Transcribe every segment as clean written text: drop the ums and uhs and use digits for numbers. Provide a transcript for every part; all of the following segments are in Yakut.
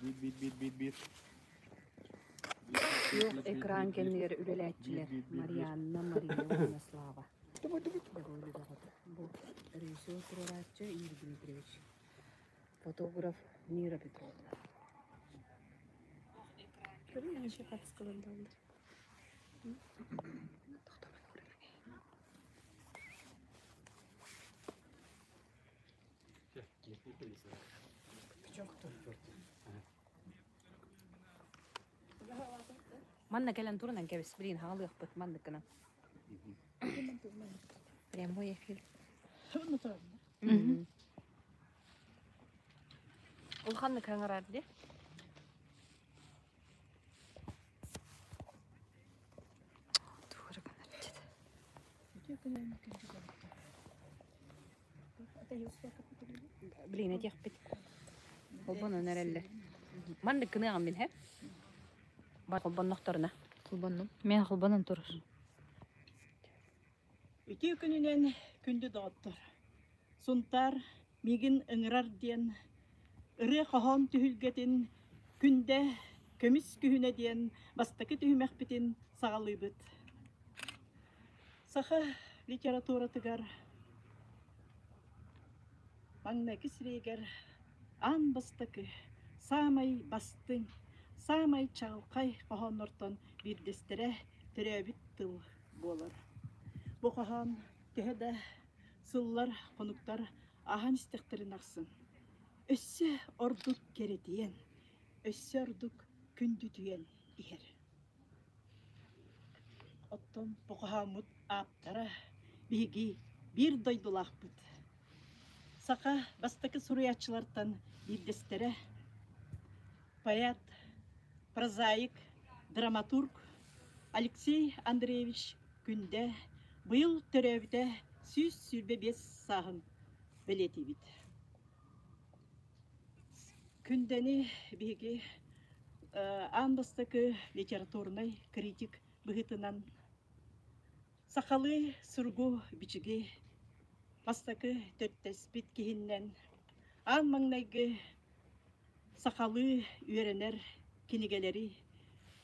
Биир-биир-биир-биир-биир. Күөх экран кэннигэр үлэлээччилэр Марианна, Мария уонна Слава. Бу режиссер туруорааччы Юрий Дмитриевич, фотограф Мира Петровна. Манна кэлэн турунан кэбис, билигин хаалыахпыт манныккынан. Прямой эфир. Улаханнык хаҥарар дии. Блин, этиэхпит. Холбонон эрэллэр. Маннык гыныаҕым мин, һэ? Холбоннохторуна. Холбоннум. Мен холбонон турар. Үтүө күнүнэн күндү доҕоттор! Сунтаар миигин ыҥырар диэн ырыа-хоһоон түһүлгэтин Күндэ көмүс күһүнэ диэн бастакы түһүмэхпитин саҕалыыбыт. Саха литературатыгар маҥнайгы сирэйигэр аан бастакы, саамай бастыҥ, саамай чаҕылхай хоһооннортон биирдэстэрэ төрөөбүт тыл буолар. Бу хоһоон төһө да сыллар, хонуктар ааһан истэхтэрин ахсын өссө ордук кэрэтийэн, өссө ордук күндүтүйэн иһэр. Оттон бу хоһооммут ааптара биһиги биир дойдулаахпыт. Саха бастакы суруйааччылартан биирдэстэрэ, поэт, прозаик, драматург Алексей Андреевич Күндэ быйыл төрөөбүтэ 125 сааһын бэлиэтиибит. Күндэни биһиги аан бастакы литературнай критик быһыытынан сахалыы суругу-бичиги бастакы төрүттэспит киһиннэн аан маҥнайгы сахалыы үөрэнэр кинигэлэри,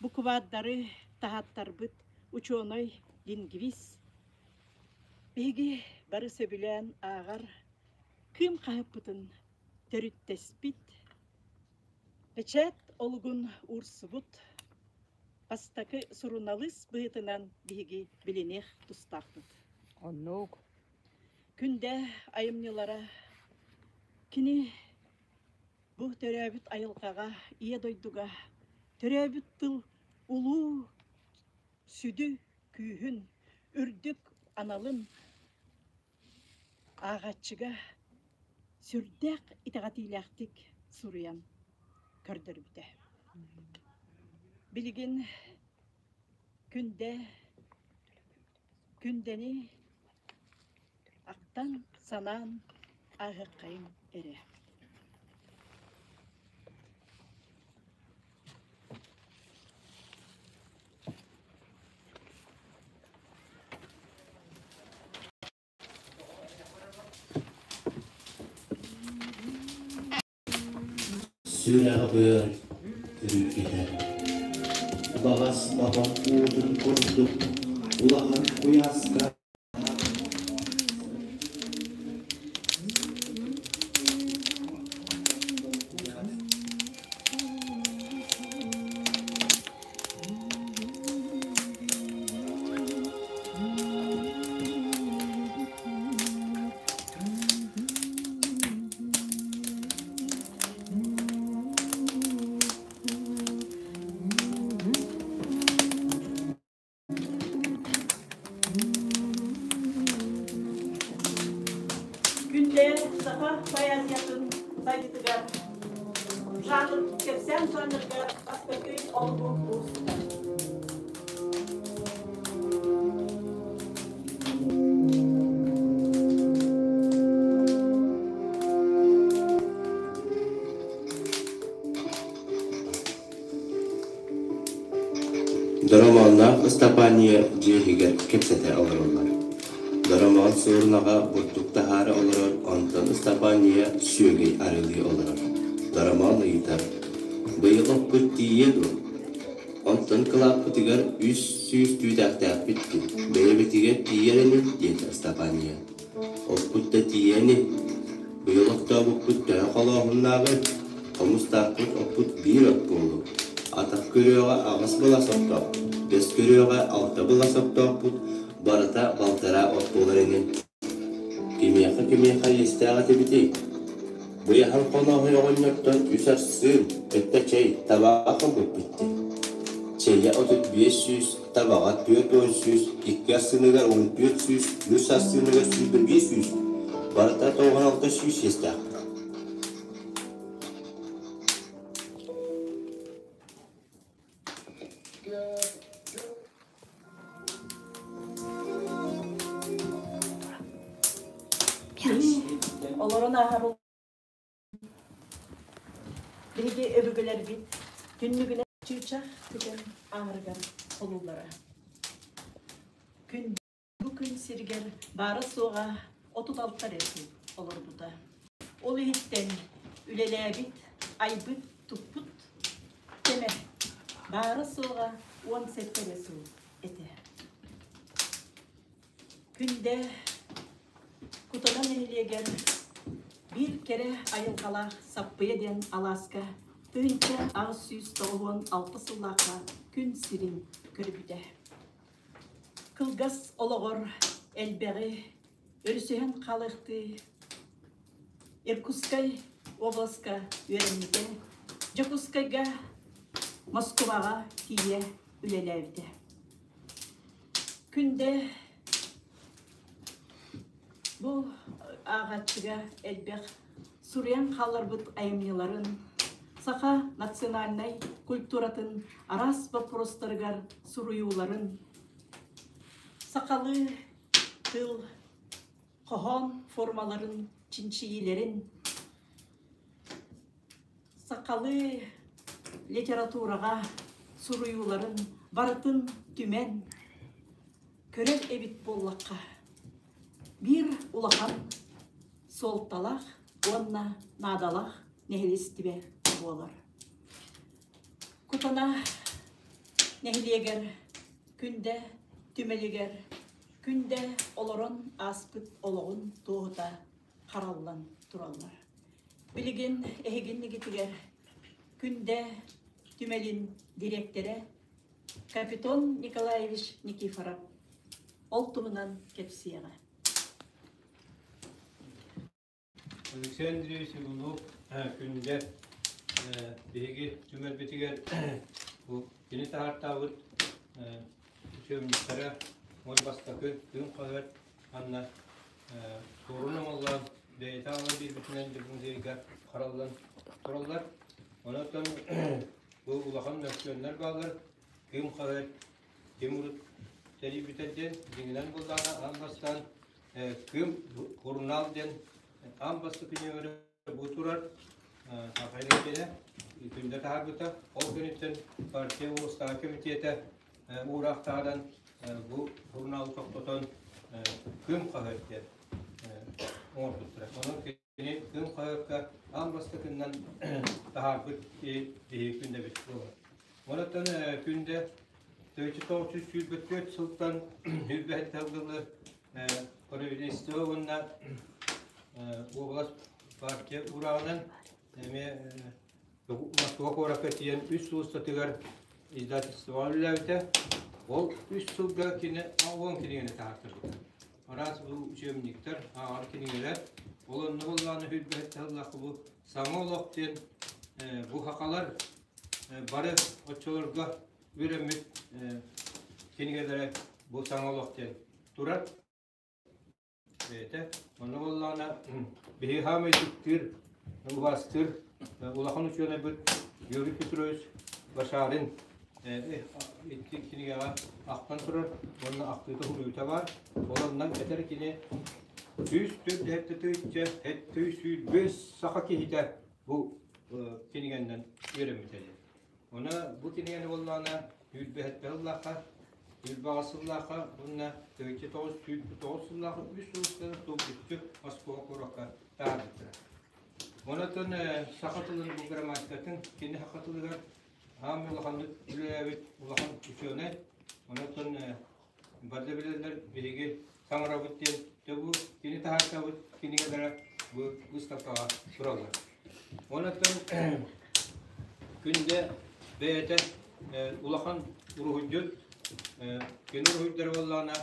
буквардары таһааттарбыт учуонай, лингвист. Биһиги бары сөбүлээн ааҕар Кыым хаһыппытын төрүттэспит, бэчээт олугун уурсубут бастакы суруналыыс быһыытынан биһиги билиниэх тустаахпыт. Оннук. Күндэ айымньылара кини бу төрөөбүт айылҕаҕа, ийэ дойдуга, төрөөбүт тыл улуу сүдү күүһүн, үрдүк аналын ааҕааччыга сүрдээх итэҕэтиилээхтик суруйан көрдөрбүтэ. Билигин Күндэ Күндэни ахтан санаан ааһыаххайыҥ эрэ. Сүрэҕбыар өрүкүтэр, убаҕас оһох уотун курдук улахан куйааска Күндэ саха поэзиятын сайдыытыгар жанр кэпсээн жанрыгар бастакы олугу уурсута. Доромоонноох Ыстапаанньа дьиэ иһигэр кэпсэтэ олороллор. Доромоон Тороሞон суорунаҕа бурдук таһаара олорор, онтон Ыстапаанньыйа сүөгэй арыылыы олорор. Тороሞон ыйытар: «Быйыл оппут тиийиэ дуо? Онтон кылааппытыгар 300 түүтээхтээхпит дии, бэйэбитигэр тиийэр ини» диэтэ Ыстапаанньыйа. «Оппут да тиийиэ ини, быйыл оттообуппут төһө холооһуннааҕый? Хомустаахпыт оппут биир от буолуо, атах күрүөҕэ аҕыс былас оттоохпут, бэс күрүөҕэ алта былас оттоохпут, барыта балтараа от буолар ини. Кимиэхэ-кимиэхэ иэстээх этибитий? Быйаһан хонооһой оҕонньортон үс арсыын, кытта чэй, табаах ылбыппыт дии. Чэйэ 3500, табаҕа 40 100, икки арсыыныгар 14 100, үс арсыыныгар 25 100, барыта 96 100 иэстээхпит. Олорон ааһар биһиги өбүгэлэрбит түннүгүнэн чыычаах көтөн ааһарыгар холууллара. Күн бу күн сиригэр баара-суоҕа 36 эрэ сыл олорбута. Ол иһиттэн үлэлээбит, айбыт, туппут кэмэ баара-суоҕа 17 эрэ сыл этэ. Күндэ Кутана нэһилиэгэр биир кэрэ айылҕалаах Саппыйа диэн алааска 1896 сыллаахха күн сирин көрбүтэ. Кылгас олоҕор элбэҕи өрүсүһэн хаалыахтыы Иркутскай уобаласка үөрэммитэ, Дьокуускайга, Москубаҕа тиийэ үлэлээбитэ. Күндэ бу ааҕааччыга элбэх суруйан хаалларбыт айымньыларын, саха национальнай культуратын араас боппуруостарыгар суруйууларын, сахалыы тыл, хоһоон формаларын чинчийиилэрин, сахалыы литератураҕа суруйууларын барытын түмэн көрөр эбит буоллахха, биир улахан суолталаах уонна наадалаах нэһилиэстибэ буолар. Кутана нэһилиэгэр Күндэ түмэлигэр Күндэ олорон ааспыт олоҕун туоһута хараллан тураллар. Билигин эһигиннигитигэр Күндэ түмэлин дириэктэрэ Капитон Николаевич Никифоров ол туһунан кэпсиэҕэ. Алексей Андреевич Иванов Күндэ биһиги түмэлбитигэр бу кини таһаартаабыт учебниктара уон бастакы күн хаһыат анна суорун оҥоллоон бэйэтэ аҕалан биэрбитинэн музейга хараллан тураллар. Онон бу улахан мөккүөннэр бааллар. Кыым хаһыат ким урут тэрийбитэ диэн дьиҥинэн буоллаҕына аан бастаан Кыым сурунаал диэн аан бастакы нүөмэрэ бу турар Сахалин киэнэ күндэ таһаарбыта. Ол күнүттэн партия улуустааҕы кэмитиэтэ уураах таһааран бу сурунаалы тохтотон Кыым хаһыат диэн оҥорбуттара. Онон кини Кыым хаһыакка аан бастакыннан таһаарбыт биһиги күндэбит буолар. Онон күндэ 1924 сылтан 105 сылы правительство уонна уобалас партия уурааҕынан эмиэ Москва куоракка тиийэн үс сыл устатыгар издательствоҕа үлэлээбитэ. Ол үс сылга кини уон кинигэни таһаартарбыта. Араас бу учебниктар, ааҕар кинигэлэр. Ол онно буоллаҕына сүүрбэһит сыллаахха бу Саҥа олох диэн бу сахалар бары оччолорго үөрэммит кинигэлэрэ бу Саҥа олох диэн турар. Бэйэтэ онно буоллаҕына биһиги хаамай ытыктыыр, убаастыыр улахан учуонайбыт Юрий Петрович Башарин икки кинигэҕэ ахтан турар уонна ахтыыта суруйуута баар. Ол оннан этэр кини 104 тыһыынча 725 саха киһитэ бу кинигэннэн үөрэммитэ диэн. Оны бу кинигэни буоллаҕына сүүрбэһэттэ сыллаахха. Үлбаҕа сыллаахха уонна 1929 сыллаахха үс сылыттан тулгуччу Москва куоракка таһаарбыттара. Онон саха тылын бу грамматикатын кини саха тылыгар аан улаханнык үлэлээбит улахан учуонай. Онон бары билэллэр биһиги саҥарабыт диэн бу кини таһаартабыт кинигэлэрэ бу выставкаҕа тураллар. Онон Күндэ бэйэтэ улахан уруһуйдьут, кини уруһуйдара буоллаҕына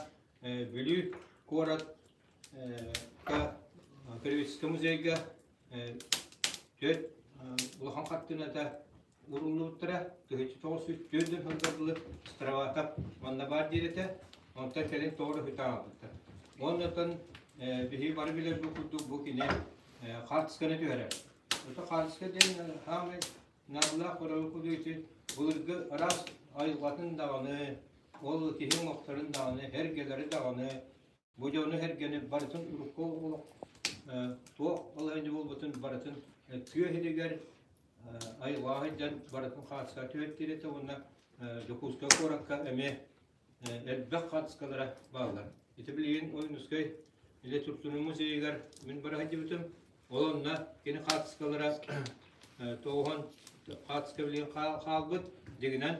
Бүлүү куорат Краеведческай музейга түөрт улахан хартыыната ууруллубуттара, 1904 сылга дылы Страватов манна баар диир этэ, онтон кэлин тоҕо эрэ үтэ аҕалбыттар. Уонна биһиги бары билэрбит курдук бу кини хаартысканы түһэрэр. Ото хаартыска диэн хаамай наадалаах көрөбүт курдук ити былыргы араас айылҕатын даҕаны, ол киһи оҥохторун даҕаны, эргэлэри даҕаны, бу дьону эргэни барытын урукку олох туох балаһыанньа буолбутун барытын тыа иһигэр айылҕаҕа сылдьан барытын хаартыскаҕа түһэртиир этэ уонна Дьокуускай куоракка эмиэ элбэх хаартыскалара бааллар. Ити билигин Ойуунускай Литературнай музейыгар мин бара сылдьыбытым. Ол онно кини хаартыскалара тоҕуһан хаартыска билигин хаалбыт дьиҥинэн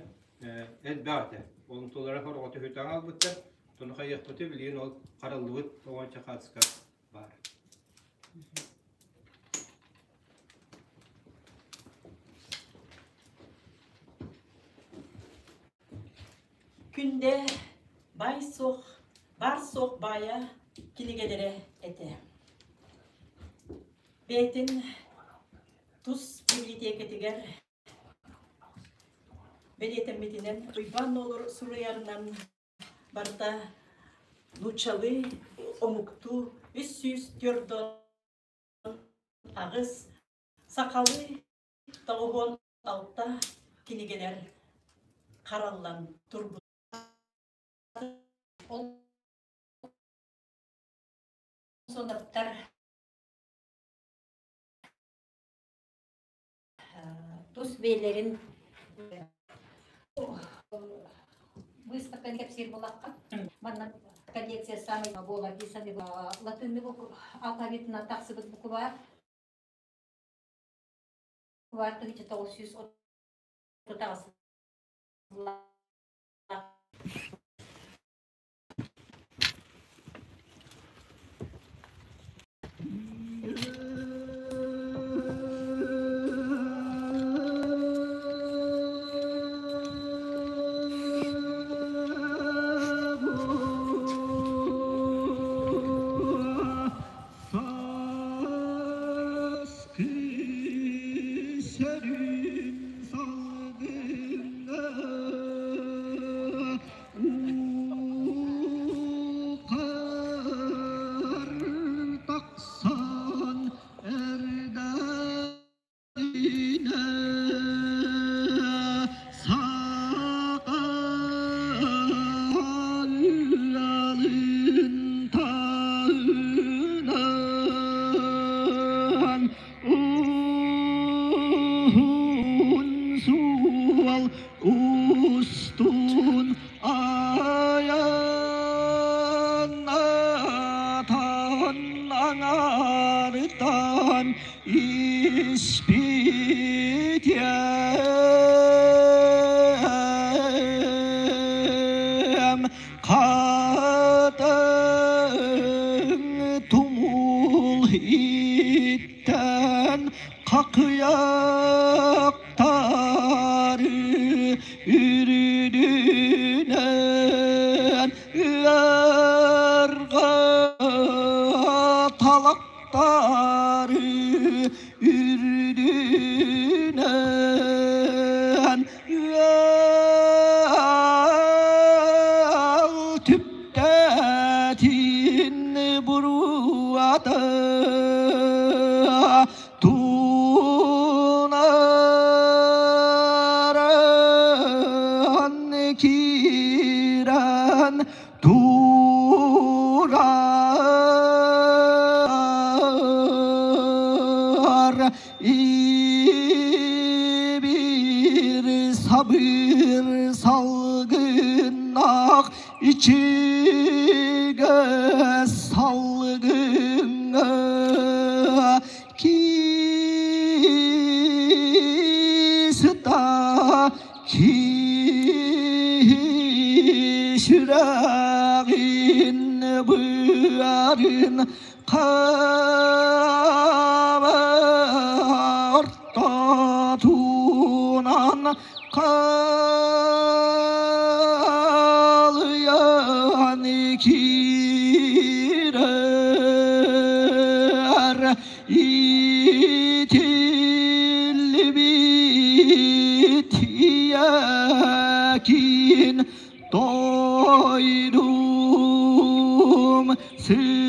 элбэх этэ. Онтулара хороҕото үтэн хаалбыттар. Ону хайыахпыты билигин ол хараллыбыт оҕончо хаартыска баар. Күндэ баай суох, баар суох баайа кинигэлэрэ этэ. Бэйэтин тус библиотекатыгар бэлиэтэммитинэн Уйбаан Нуолур суруйарынан барыта нууччалыы омуктуу 348 сахалыы 96 кинигэлэр хараллан турбуттар. Ол сонаттар тус бэйэлэрин выставканы кэпсиир буоллахха манна коллекция самый буолар дии саныыбын латынный алфавитынан тахсыбыт букваар 1938 Сааскы сөрүүн салгыҥҥа уу хаар тахсан эрдэҕинэ саха ыалын таһынан уһун суол устун айаннатан аҥаартан испитиэм хатыҥ тумул иттэн хакыйахтары үрүдүнэн ыарга талактары үрдүнэн ыал түптэтин буруата тунаран киирэн турар ибир сабыр салгыннах Ичигэ салгыҥҥа киста киһи сүрэҕин быарын ортотунан Халыйан киирэр итиллибит ийэкин дойдум сымнаҕас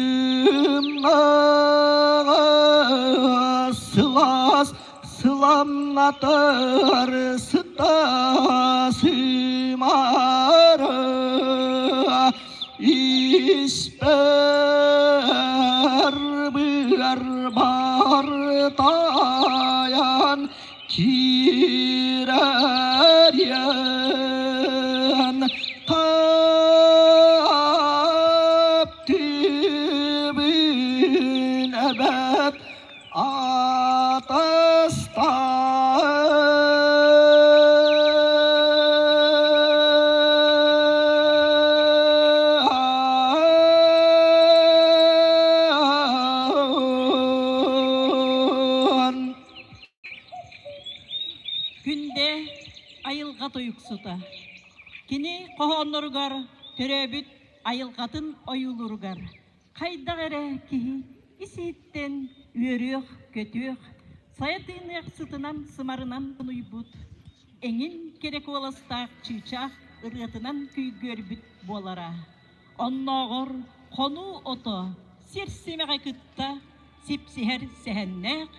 сылаас Сыламнатар сыта сымара испэр быар бар тайан киирэрьэн таптыыбын эбэт Атастаан. Күндэ айылҕа тойуксута. Кини хоһоонноругар төрөөбүт айылҕатын ойуулуругар Хайдах эрэ киһи ис-иһиттэн үөрүөх-көтүөх, сайа тыыныах сытынан-сымарынан хонуйбут, эҥин кэрэ куоластаах чыычаах ырыатынан күйгүөрбүт буолара. Оннооҕор хонуу ото сир симэҕэ кытта сипсиһэр сэһэннээх,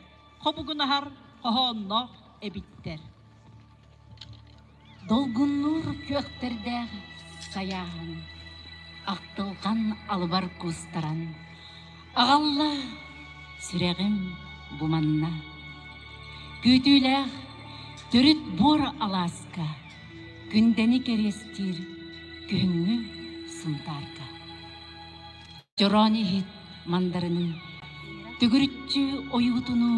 хобугунаһар хоһоонноох эбиттэр. Долгуннуур күөхтэрдээх сайааһын, ахтылҕан алыбар куустаран, аҕалла сүрэҕим бу манна. Күүтүүлээх төрүт буор алааска, күндэни кэриэстиир күһүҥҥү Сунтаарга. Чороон иһит мандарыны, төгүрүччү ойуутуну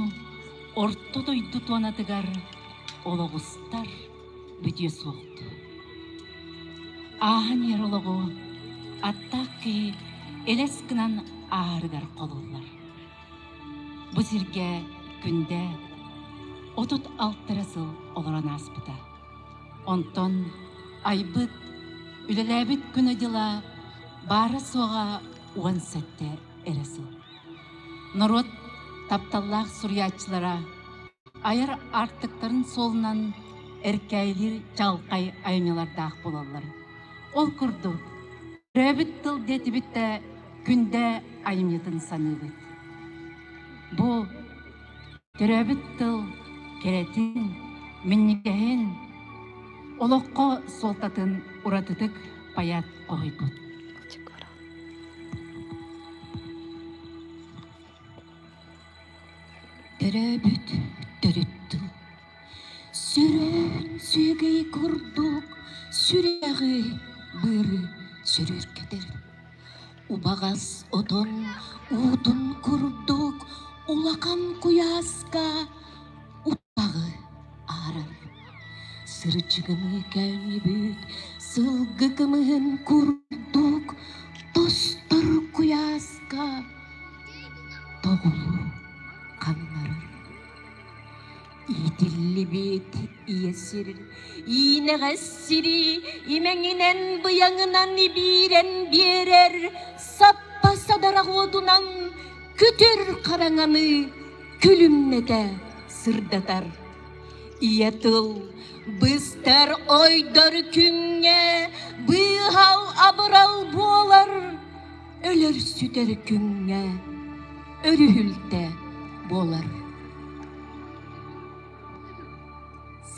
орто дойду туонатыгар олоҕустар бүтүө суохтуу. Ааһан иһэр олоҕу аттаах киһи элэс гынан ааһарыгар холуллар. Бу сиргэ күндэ 36 эрэ сыл олорон ааспыта. Онтон айбыт, үлэлээбит күнэ-дьыла баара-суоҕа 17 эрэ сыл. Норуот тапталлаах суруйааччылара айар аартыктарын суолунан эркээйилиир чаҕылхай айымньылардаах буолаллар. Ол курдук, төрөөбүт тыл диэтибит да күндэ айымньытын саныыбыт. Бу Төрөөбүт тыл кэрэтин, минньигэһин, олоххо суолтатын уратытык паят хоһуйбут. Төрөөбүт төрүт тыл Сүрүн сүөгэй курдук сүрэҕи быары сүрүргэтэр. Убаҕас отон уутун курдук улахан куйааска утаҕы аарар. Сырдьыгыныы көнньүбүт сылгы кымыһын курдук тостор куйааска тоҕулуу ханнарар. Иитиллибит ийэ сир, иинэҕэс сири имэҥинэн быйаҥынан ибиирэн биэрэр, саппа садарах уотунан күтүр хараҥаны күлүмнэтэ сырдатар. Ийэ тыл быстар ойдор күҥҥэ быыһал абырал буолар, өлөр сүтэр күҥҥэ өрүһүлтэ буолар.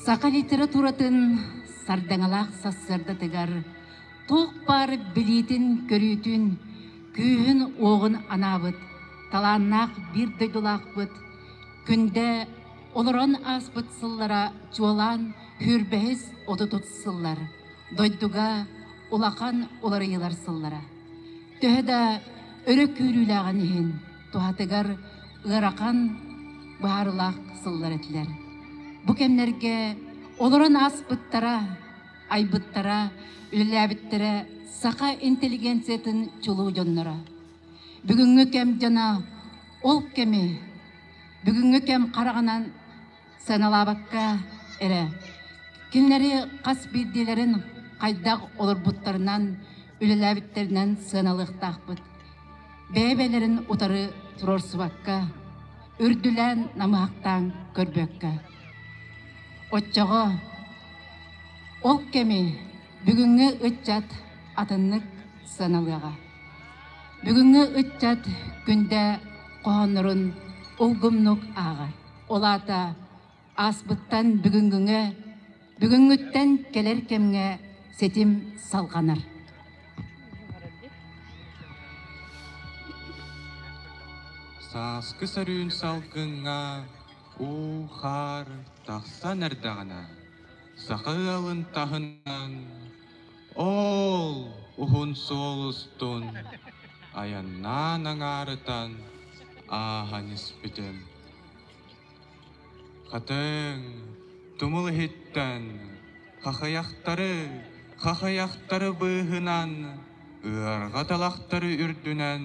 Саха литературатын сардаҥалаах сарсыардатыгар туох баар билиитин-көрүүтүн, күүһүн-уоҕун анаабыт талааннаах биир дойдулаахпыт Күндэ олорон ааспыт сыллара чуолаан сүүрбэһис отутут сыллар дойдуга улахан уларыйыылар сыллара. Төһө да өрө күүрүүлээҕин иһин, туһатыгар ыарахан быһаарыылаах сыллар этилэр. Бу кэмнэргэ олорон ааспыттара, айбыттара, үлэлээбиттэрэ саха интеллигенциятын чулуу дьонноро. Бүгүҥҥү кэм дьоно ол кэми бүгүҥҥү кэм хараҕынан сыаналаабакка эрэ кинилэри хас биирдиилэрин хайдах олорбуттарынан, үлэлээбиттэринэн сыаналыахтаахпыт. Бэйэ-бэйэлэрин утары туруорсубакка, үрдүлээн намыһахтаан көрбөккө. Оччоҕо ол кэми бүгүҥҥү ыччат атыннык сыаналыаҕа. Бүгүҥҥү ыччат күндэ хоһооннорун улгумнук ааҕар. Ол аата ааспыттан бүгүҥҥүҥэ, бүгүҥҥүттэн кэлэр кэмҥэ ситим салҕанар. Сааскы сөрүүн салгыҥҥа уу-хаар тахсан эрдэҕинэ, саха ыалын таһынан Ол уһун суол устун айаннаан аҥаарытан ааһан испитим. Хатыҥ тумул иһиттэн хахыйахтары, хахыйахтары быыһынан, ыарҕа талахтары үрдүнэн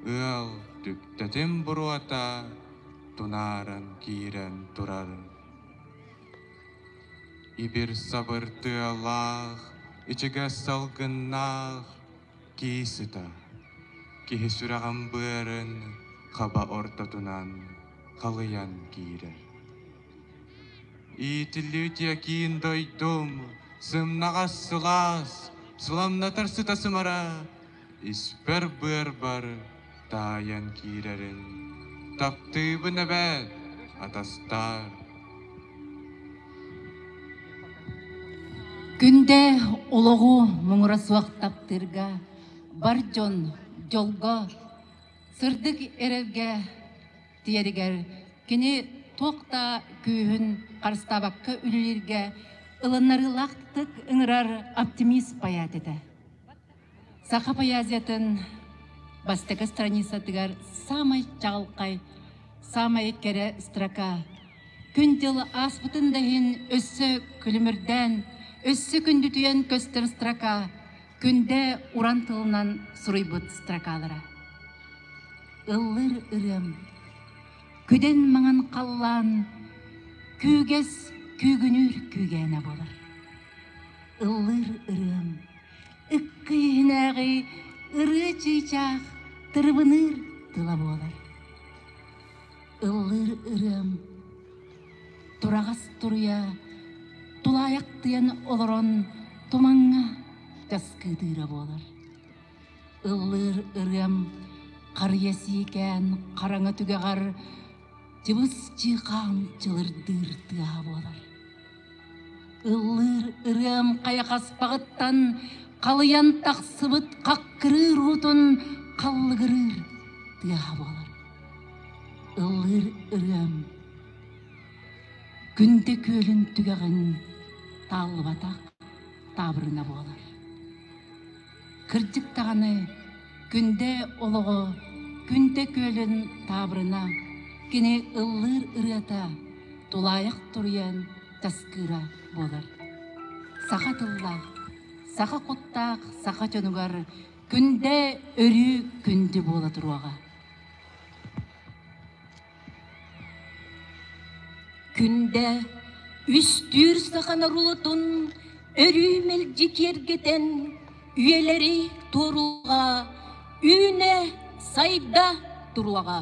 ыал түптэтин буруота тунааран киирэн турар. Ибир-сабыр тыалаах, ичигэс салгыннаах кии сыта, киһи сүрэҕин быарын хаба ортотунан халыйан киирэр. Иитиллибит киин дойдум, сымнаҕас сылаас, сыламнатар сыта сымара, испэр быарбар таайан киирэрин таптыыбын эбээт, атастаар. Күндэ олоҕу муҥура суох таптыырга, бар дьон дьолго, сырдык эрэлгэ тиийэригэр кини туох да күүһүн харыстаабакка үлэлииргэ ылыннарыылаахтык ыҥырар оптимист поэт этэ. Саха поэзиятын бастакы страницатыгар саамай чаҕылхай, саамай кэрэ строка. Күн-дьыл ааспытын да иһин өссө күлүмүрдээн, өссө күндүтүйэн көстөр строка күндэ уран тылынан суруйбут строкалара. Ыллыр ырыам, күдэн маҥан халлаан, күүгэс күүгүнүүр күүгээнэ буолар. Ыллыр ырыам, ыкка иһинээҕи ырыа чыычаах тырыбыныыр тыла буолар. Ыллыыр ырыам, тураҕас туруйа тулаайахтыйан олорон тумаҥҥа часкыытыыра буолар. Ыллыыр ырыам харыйа сиикээн хараҥа түгэҕэр чыбыс чыыкаан чылырдыыр тыаһа буолар. Ыллыыр ырыам хайахаспаҕыттан халыйан тахсыбыт хаккырыыр уутун халлыгырыыр тыаһа буолар. Ыллыыр ырыам күндэ күөлүн түгэҕин тааллыбатах таабырына буолар. Кырдьык даҕаны, күндэ олоҕо, күндэ күөлүн таабырына, кини ыллыыр ырыата тулаайах туруйан таскыыра буолар. Саха тыллаах, саха куттаах саха дьонугар күндэ өрүү күндү буола туруоҕа. Күндэ үстүүр саха норуотун өрүү мэлдьи киэргэтэн, үйэлэри туоруоҕа, үүнэ сайда туруоҕа.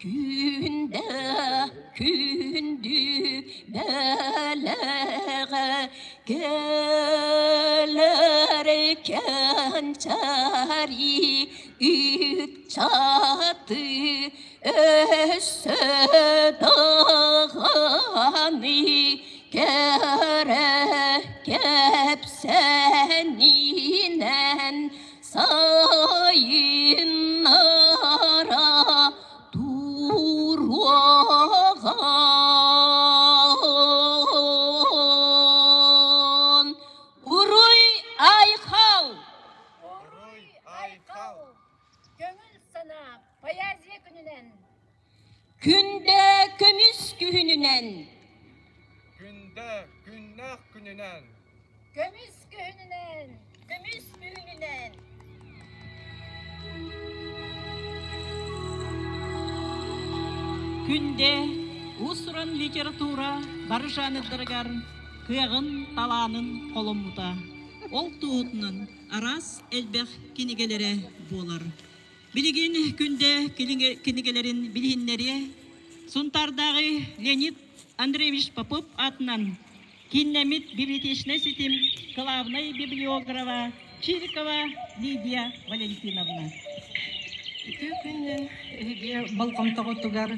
Күндэ күндү бэлэҕэ кэлэр кэнчээри ыччаты өссө даҕаны кэрэ кэпсэнинэн. Поэзия күнүнэн! Күндэ көмүс күһүнүнэн! Күндэ күннээх күнүнэн! Көмүс күһүнүнэн! Көмүс күһүнүнэн! Күндэ уус-уран литература бары жанрдарыгар кыаҕын, талаанын холоммута. Ол туоһутунан араас элбэх кинигэлэрэ буолар. Билигин Күндэ кинигэлэрин билиһиннэриэ Сунтаардааҕы Леонид Андреевич Попов аатынан кииннэммит библиотечнай ситим главнай библиографа Чирикова Лидия Валентиновна. Үтүө күнүнэн эһиги болҕомтоҕутугар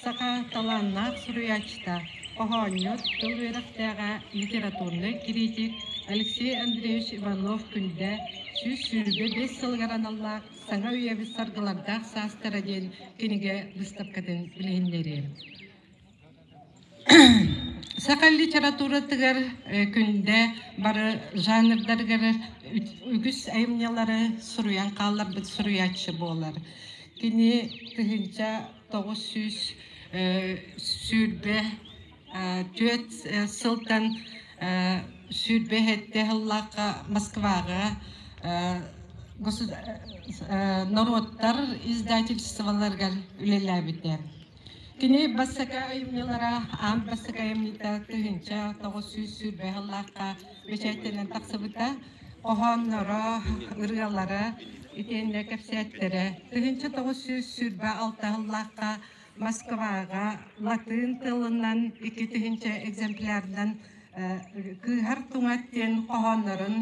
саха талааннаах суруйааччыта, хоһоонньут, тыл үөрэхтээҕэ, литературнай критик Алексей Андреевич Иванов-Күндэ 125 сылыгар аналлаах Саҥа үйэбит саргылардаах саастара диэн кинигэ быыстапкатын билиһиннэриэм. Саха литературатыгар күндэ бары жанрдарыгар үгүс айымньылары суруйан хаалларбыт суруйааччы буолар. Кини 1924 сылтан 27 сыллаахха Москваҕа норуоттар издательстволарыгар үлэлээбитэ. Кини бастакы айымньылара аан бастакы айымньыта 1920 сыллаахха бэчээттэнэн тахсыбыта. Хоһоонноро, ырыалара итиэннэ кэпсээттэрэ 1926 сыллаахха Москваҕа латыын тылынан 2000 экземплярынан Кыыһар туҥат диэн хоһооннорун,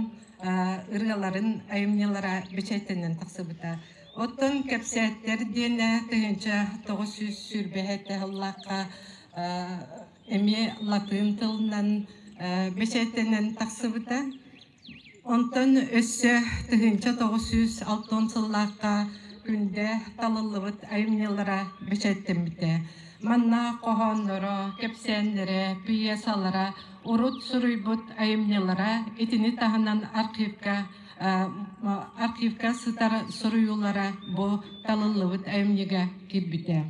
ырыаларын айымньылара бэчээттэнэн тахсыбыта. Оттон кэпсээттэр диэнэ 1927 сыллаахха эмиэ латыын тылынан бэчээттэнэн тахсыбыта. Онтон өссө 1960 сыллаахха Күндэ талыллыбыт айымньылара бэчээттэммитэ. Манна хоһоонноро, кэпсээннэрэ, пьесалара, урут суруйбут айымньылара итини таһынан архивка архивка сытар суруйуулара бу талыллыбыт айымньыга киирбитэ.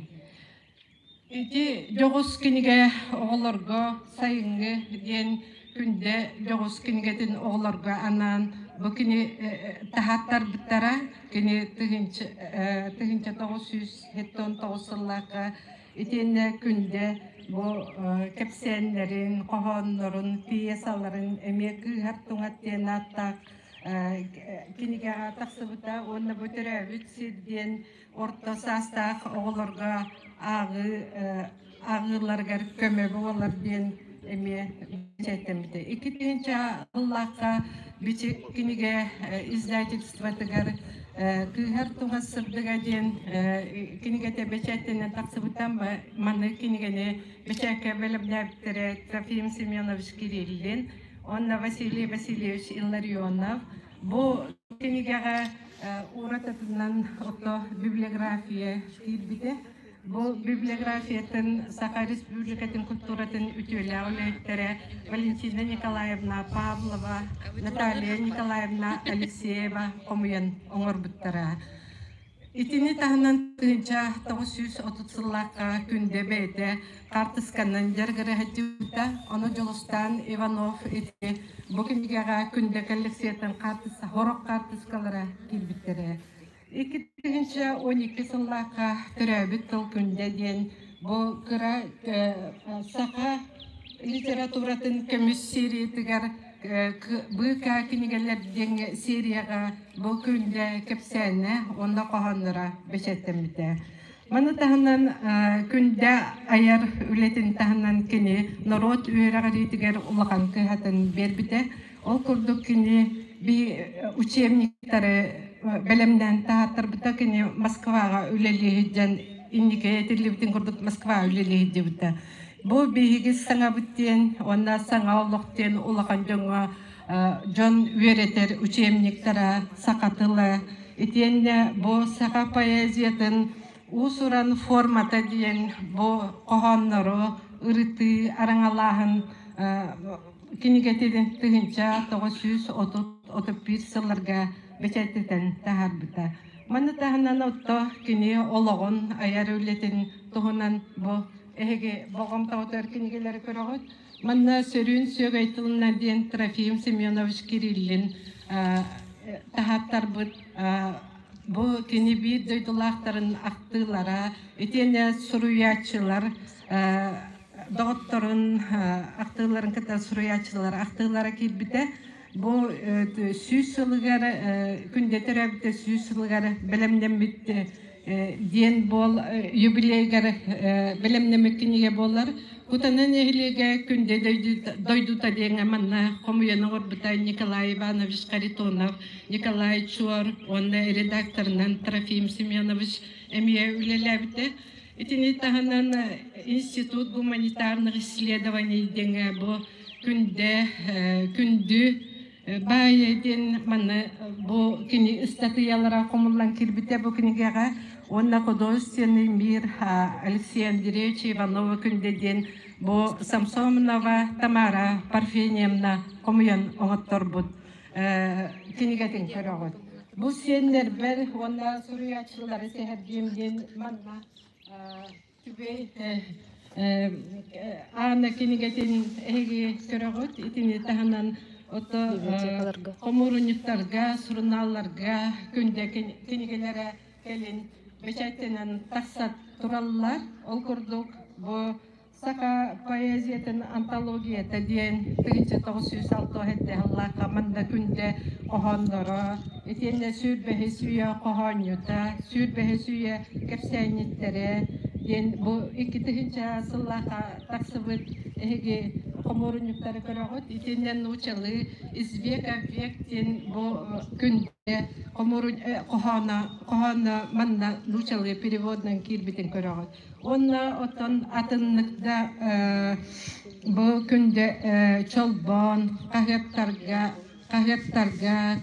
Ити дьоҕус кинигэ оҕолорго сайыҥҥы диэн Күндэ дьоҕус кинигэтин оҕолорго анаан бу кини таһааттарбыттара. Кини 1979 сыллаахха итиэннэ Күндэ бу кэпсээннэрин, хоһооннорун, пьесаларын эмиэ Кыыһар туҥат диэн ааттаах кинигэҕэ тахсыбыта уонна бу төрөөбүт сир диэн орто саастаах оҕолорго ааҕыы ааҕыыларыгар көмө буолар диэн эмиэ бэчээттэммитэ. 2000 сыллаахха Бичик кинигэ издательствотыгар Кыыһар туһас сырдыга диэн кинигэтэ бэчээттэнэн тахсыбыта. Маннык кинигэни бэчээккэ бэлэмнээбиттэрэ Трофим Семенович Кириллин уонна Василий Васильевич Илларионов. Бу кинигэҕэ уратытынан ото библиография киирбитэ. Бу библиографиятын Саха Республикатын культуратын үтүөлээх үлэһиттэрэ Валентина Николаевна Павлова, Наталья Николаевна Алексеева хомуйан оҥорбуттара. Итини таһынан 1930 сыллаахха Күндэ бэйэтэ хаартысканан дьарыгырыһадьыбыта. Ону Дьулустаан Иванов ити бу кинигэҕэ Күндэ коллекциятын хаартыска, сорох хаартыскалара киирбиттэрэ. 2012 сыллаахха төрөөбүт тыл Күндэ диэн бу кыра саха литературатын көмүс сериятыгар быыкаа кинигэлэр диэн серияҕа бу Күндэ кэпсээнэ уонна хоһоонноро бэчээттэммитэ. Маны таһынан Күндэ айар үлэтин таһынан кини норуот үөрэҕириитигэр улахан кыһатын биэрбитэ. Ол курдук кини би учебниктары бэлэмнээн таһааттарбыта кини Москваҕа үлэлии сылдьан инники этиллибитин курдук Москваҕа үлэлии сылдьыбыта. Бу биһиги саҥабыт диэн уонна саҥа олох диэн улахан дьоҥҥо дьон үөрэтэр учебниктара саха тыла итиэннэ бу саха поэзиятын уус-уран формата диэн бу хоһооннору ырытыы араҥалааһын кинигэтин 1931 сылларга бэчээттэтэн таһаарбыта. Маны таһынан отто кини олоҕун айар үлэтин туһунан бу эһиги болҕомтоҕутугар кинигэлэри көрөҕүт. Манна сөрүүн сүөгэй тылынан диэн Трофим Семенович Кириллин таһааттарбыт бу кини биир дойдулаахтарын ахтыылара, итиэннэ суруйааччылар доҕотторун ахтыыларын кытта суруйааччылар ахтыылара киирбитэ. Бу 100 сылыгар күндэ төрөөбүтэ 100 сылыгар бэлэмнэммит диэн буол юбилейгар бэлэмнэммит кинигэ буолар. Кутана нэһилиэгэ күндэ дойдута диэҥэ манна хомуйан оҥорбута Николай Иванович Харитонов, Николай Чуор уонна редакторынан Трофим Семенович эмиэ үлэлээбитэ. Итини таһынан Институт гуманитарных исследований диэҥэ бу күндэ күндү баай диэн манна бу кини ыстатыйалара хомуллан киирбитэ бу кинигэҕэ уонна художественный мир Алексей Андреевич Иванова күндэ диэн бу Самсонова Тамара Парфеньевна хомуйан оҥотторбут кинигэтин көрөҕүт. Бу сиэннэрбэр уонна суруйааччылары сэһэргиим диэн манна Түбэй Аана кинигэтин эһиги көрөҕүт. Итини таһынан ото хомуурунньуктарга, сурунаалларга күндэ кинигэлэрэ кэлин бэчээттэнэн тахса тураллар. Ол курдук бу Саха поэзиятын антологията диэн 1967 сыллаахха манна күндэ хоһоонноро, итиэннэ 25 үйэ хоһоонньута, 25 үйэ кэпсээнньиттэрэ диэн бу 2000 сыллаахха тахсыбыт эһиги хомуурунньуктары көрөҕүт. Итиэннэ нууччалыы «Из века в век» диэн бу күндэ хоһооно, хоһооно манна нууччалыы переводунан киирбитин көрөҕүт. Уонна оттон атыннык да бу күндэ чолбон хаһыаттарга хаһыаттарга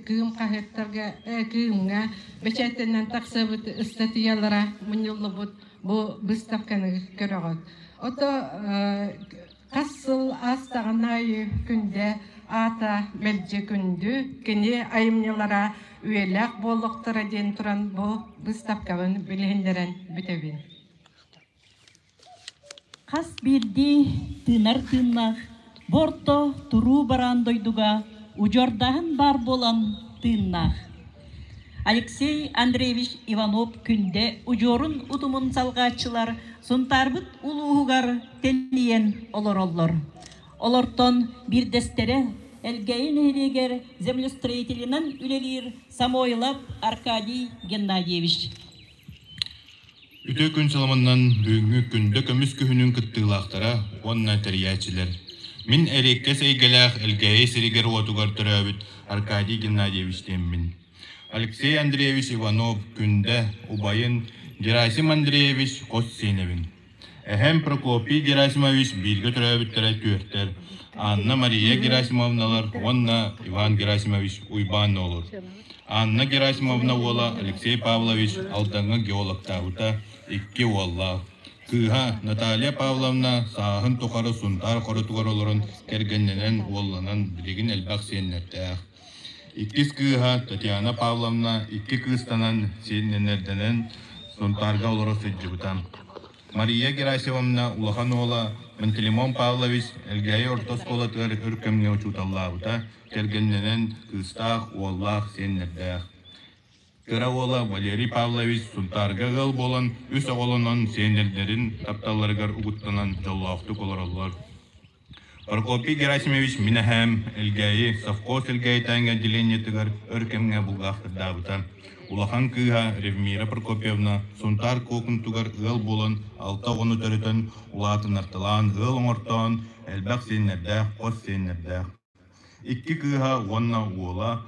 кыым хаһыаттарга кыымҥа бэчээттэнэн тахсыбыт ыстатыйалара мунньуллубут бу быыстапканы көрөҕүт. Ото хас сыл аастаҕын аайы күндэ аата мэлдьи күндү, кини айымньылара үйэлээх буолуохтара диэн туран бу быыстапкабын билиһиннэрэн бүтэбин. Хас биирдии тыынар тыыннаах бу орто туруу бараан дойдуга удьуордааһын баар буолан тыыннаах. Алексей Андреевич Иванов Күндэ удьуорун утумун салҕааччылар Сунтаарбыт улууһугар тэнийэн олороллор. Олортон биирдэстэрэ Элгээйи нэһилиэгэр землестроителинэн үлэлиир Самойлов Аркадий Геннадьевич. Үтүө күн саламаннан бүгүҥҥү күндэ көмүс күһүнүн кыттыылаахтара уонна тэрийээччилэр. Мин эриэккэс эйгэлээх Элгээйи сиригэр-уотугар төрөөбүт Аркадий Геннадьевич диэммин. Алексей Андреевич Иванов Күндэ убайын Герасим Андреевич хос сиэнэбин. Эһэм Прокопий Герасимович бииргэ төрөөбүттэрэ түөртэр, Анна Мария Герасимовналар уонна Иван Герасимович Уйбаан олор. Анна Герасимовна уола Алексей Павлович Алдаҥҥа геологтаабыта, икки уоллаах. Кыыһа Наталья Павловна сааһын тухары Сунтаар хоротугар олорон кэргэннэнэн, уолланан билигин элбэх сиэннэрдээх. Иккис кыыһа Татьяна Павловна икки кыыстанан, сиэннэнэрдэнэн Сунтаарга олоро сылдьыбыта. Мария Герасимовна улахан уола Пантелеймон Павлович Элгээйи орто оскуолатыгар өр кэмҥэ учууталлаабыта, кэргэннэнэн кыыстаах, уоллаах, сиэннэрдээх. Кыра уола Валерий Павлович Сунтаарга ыал буолан, үс оҕолонон, сиэннэрдэрин тапталларыгар угуттанан дьоллоохтук олороллор. Прокопий Герасимович мин эһээм Элгээйи совхоз Элгээйитээҥҥэ отделениетыгар өр кэмҥэ булгаахтырдаабыта. Улахан кыыһа Ревмира Прокопьевна Сунтаар Куокунтугар ыал буолан алта оҕону төрөтөн, улаатыннарталаан ыал оҥортоон, элбэх сиэннэрдээх, хос сиэннэрдээх. Икки кыыһа уонна уола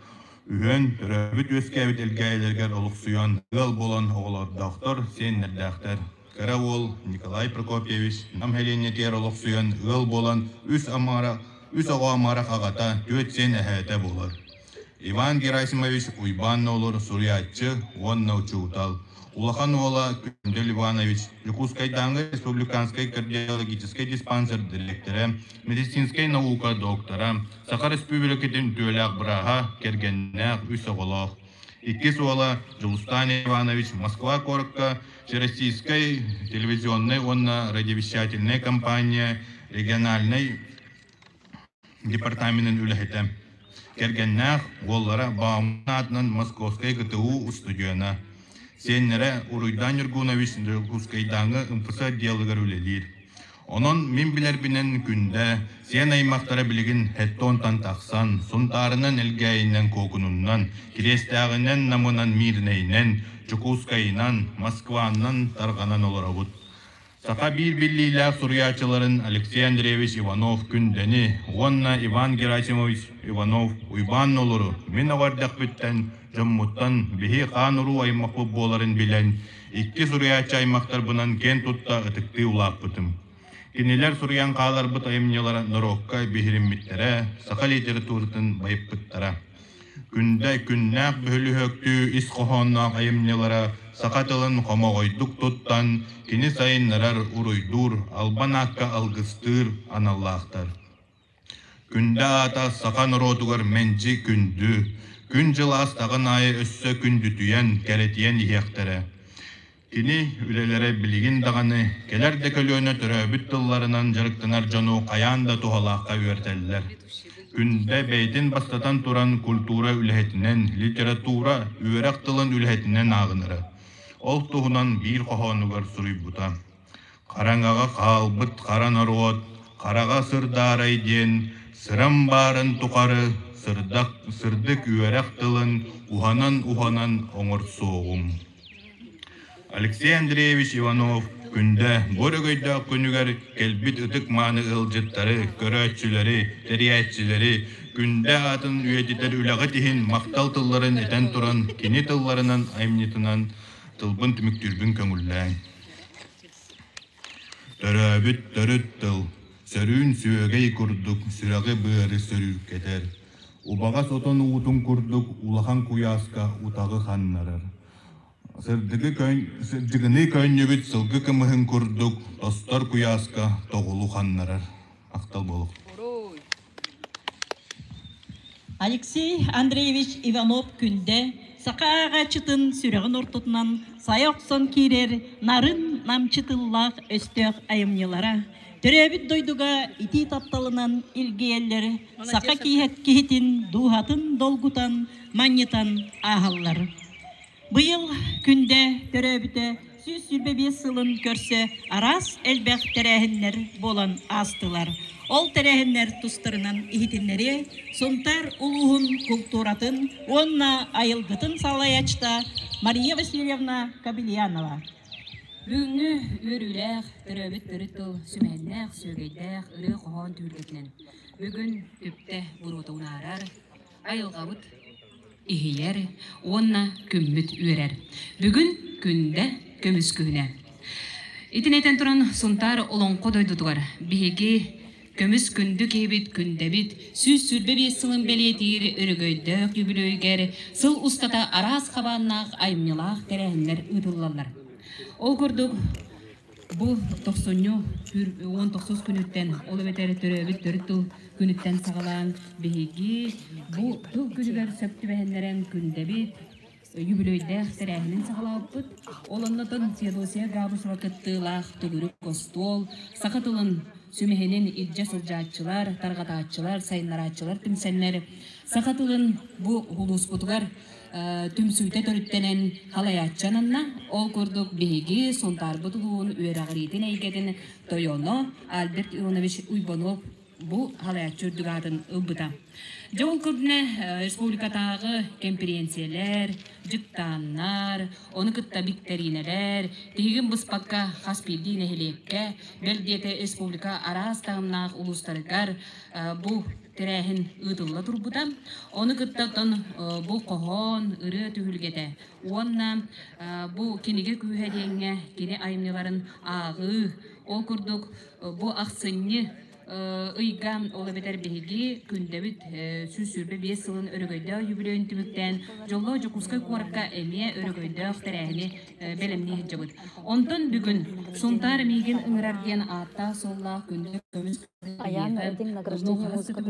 үһүөн төрөөбүт-үөскээбит Элгээйилэригэр олохсуйан, ыал буолан оҕолордоохтор, сиэннэрдээхтэр. Кыра уол Николай Прокопьевич Нам сэлиэнньэтигэр олохсуйан ыал буолан үс амара, үс оҕо амарах аҕата, түөрт сиэн эһээтэ буолар. Иван Герасимович Уйбаан Нолур суруйааччы уонна учуутал. Улахан уола Күндэл Иванович Дьокуускайдааҥы республиканскай кардиологическай диспансер дириэктэрэ, медицинскэй наука доктора, Саха Республикатын үтүөлээх бырааһа, кэргэннээх, үс оҕолоох. Иккис уола Дьулустаан Иванович Москва куоракка Всероссийскай телевизионнай уонна радиовещательнай компания региональнай департаменын үлэһитэ. Кэргэннээх уоллара Бауман аатынан Московскай ГТУ устудьуона. Сиэннэрэ Уруйдаан Ньургунович Дьокуускайдааҥы МФС отделыгар үлэлиир. Онон мин билэрбинэн Күндэ, сиэн аймахтара билигин Хеттонтан тахсан, Сунтаарынан Элгээйинэн Куокунунан, Кириэстээҕинэн Намынан Миирнэйинэн, Дьокуускайынан, Москванан тарҕанан олоробут. Саха биир биллиилээх суруйааччыларын Алексей Андреевич Иванов Күндэни уонна Иван Герасимович Иванов Уйбаан Нолуру мин оҕо эрдэхпиттэн дьоммуттан биһи хаан-уруу аймахпыт буоларын билэн, икки суруйааччы аймахтарбынан киэн тутта ытыктыы улааппытым. Кинилэр суруйан хааларбыт айымньылара норуокка биһириммиттэрэ, саха литературатын байыппыттара. Күндэ күннээх бөһүлүһүөктүү ис хоһоонноох айымньылара саха тылын хомоҕойдук туттан, кини сайыннарар, уруйдуур, албан аакка алгыстыыр аналлаахтар. Күндэ аата саха норуотугар мэлдьи күндү, күн-дьыл аастаҕын аайы өссө күндүтүйэн, кэрэтийэн иһиэхтэрэ. Кини үлэлэрэ билигин даҕаны кэлэр да көлүөнэ төрөөбүт тылларынан дьарыктанар дьону хайаан да туһалаахха үөрэтэллэр. Күндэ бэйэтин бастатан туран культура үлэһитинэн, литература, үөрэх тылын үлэһитинэн ааҕынара. Ол туһунан биир хоһоонугар суруйбута. Хараҥаҕа хаалбыт хара норуот хараҕа сырдаарай диэн сырам баарын тухары сырдак, сырдык үөрэх тылын уһанан-уһанан оҥорсуоҕум. Алексей Андреевич Иванов Күндэ бу өрөгөйдөөх күнүгэр кэлбит ытык-мааны ыалдьыттары, көрөөччүлэри, тэрийээччилэри Күндэ аатын үйэтитэр үлэҕит иһин махтал тылларын этэн туран, кини тылларынан айымньытынан тылбын түмүктүүрбүн көҥүллээҥ. Төрөөбүт төрүт тыл, сөрүүн сүөгэй курдук сүрэҕи-быары сөрүүккэтэр, убаҕас отон уутун курдук улахан куйааска утаҕы ханнарар. Сырдыгы сырдыгыныы көөнньүбүт сылгы кымыһын курдук тостор куйааска тоҕулу ханнарар. Ахтал буолуох. Алексей Андреевич Иванов-Күндэ саха ааҕааччытын сүрэҕин ортотунан сайа охсон киирэр нарын намчы тыллаах өстөөх айымньылара төрөөбүт дойдуга итии тапталынан илгийэллэр, саха киһитин дууһатын долгутан, манньытан ааһаллар. Быйыл Күндэ төрөөбүтэ 125 сылын көрсө араас элбэх тэрээһиннэр буолан аастылар. Ол тэрээһиннэр тустарынан иһитиннэриэ Сунтаар улууһун култууратын уонна айылгытын салайааччыта Мария Васильевна Кобельянова. Бүгүҥҥү үөрүүлээх, төрөөбүт төрүт тыл сүмэһиннээх, сүөгэйдээх ырыа-хоһоон түһүлгэтинэн бүгүн түптэ буруота унаарар, айылҕабыт иһийэр уонна күммүт үөрэр. Бүгүн күндэ көмүс күнэ. Итини этэн туран Сунтаар Олоҥхо дойдутугар биһиги көмүс күндү киһибит күндэбит 125 сылын бэлиэтиир өрөгөйдөөх үбүлүөйүгэр сыл устата араас хабааннаах айымньылаах тэрээһиннэр ыытыллаллар. Ол курдук Бу тохсунньу 19 күнүттэн, ол эбэтэр төрөөбүт төрүт тыл күнүттэн саҕалаан биһиги бу тыл күнүгэр сөп түбэһиннэрэн күндэбит юбилейдээх тэрээһинин саҕалаабыппыт. Ол оннотон Феодосия Габышева кыттыылаах төгүрүк остуол саха тылын сүмэһинин илдьэ сылдьааччылар, тарҕатааччылар, сайыннарааччылар түмсэннэр саха тылын бу улууспутугар түмсүүтэ төрүттэнэн халайааччы ананна. Ол курдук биһиги Сунтаарбыт улууһун үөрэҕириитин эйгэтин тойоно Альберт Ионович Уйбанов бу халайааччы үрдүк аатын ылбыта. Дьэ ол курдуна республикатааҕы кэмпириэнсийэлэр, дьыктааннар, ону кытта биктэриинэлэр тиһигин быспакка хас биирдии нэһилиэккэ, бэл диэтэ республика араас таһымнаах улуустарыгар бу тэрээһин ыытылла турбута. Ону кытта оттон бу хоһоон, ырыа түһүлгэтэ уонна бу кинигэ күүһэ диэҥҥэ кини айымньыларын ааҕыы. Ол курдук бу ахсынньы ыйга ол эбэтэр биһиги күндэбит 125 сылын өрөгөйдөөх юбилейын түмүктээн Дьоллоох Дьокуускай куоракка эмиэ өрөгөйдөөх тэрээһини бэлэмнии сылдьабыт. Онтон бүгүн Сунтаар миигин ыҥырар диэн ааттаах-суоллаах күндү көмүс Айаан этиҥ награждение музыка